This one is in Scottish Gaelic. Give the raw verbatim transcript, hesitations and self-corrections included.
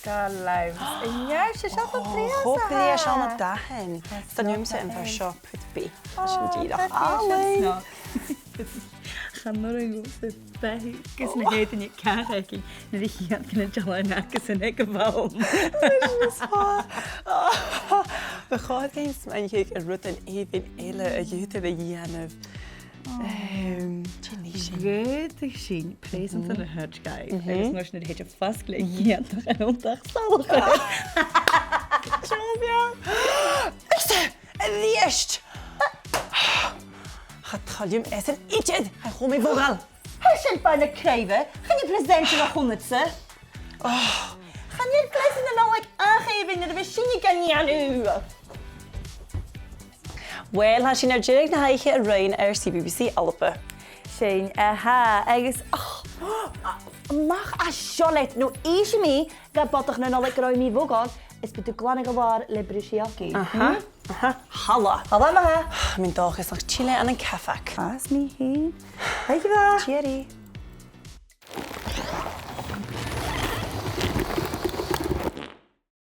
Sgoil Leòdhas. An e seo, seo cho brèagha, cho brèagha seo na dathan. Is dòcha gun robh seo am fear seo put B. Sin dìreach àlainn. Chan urrainn dhomh-sa beatha gus na h-aodainnean ceart aige nuair a chì iad gun deach an dealan aca-san aig a' bhonn. Is math. Bha chòir dhuinn smaoineachadh air rudan èibhinn eile a dh'fhaodadh tu a dhèanamh. Ehm, dè nì sinn? Dh'fhaodadh sinn preusant a thoirt dhaibh, agus mar sin nuair a thèid am fasgadh le gèantaich an t-aodach salach. Seo bheag. Is e! A-rithist! Cha toil leam esan idir, tha e cho mì-mhodhail. Tha sin far na craoibhe, chan e present a bh' annadsa. Oh. Chan eil present na Nollaig ach èibhinn nuair a bhios sinne gan dèanamh. Uill, tha sinn air deireadh na h-oidhche a roinn air C B B C Alba. Sin a tha, agus, oh, a-mach à seo leat, no innsidh mi gad Bodach na Nollaig gun robh e mì-mhodhail, is bidh tu glanadh a-màireach le bruiseadh aca. Aha, aha, thalla. Thalla ma-thà. Tha mi an dòchas nach till e ann an cabhag. Às mi fhèin. Oidhche mhath. Tìoraidh.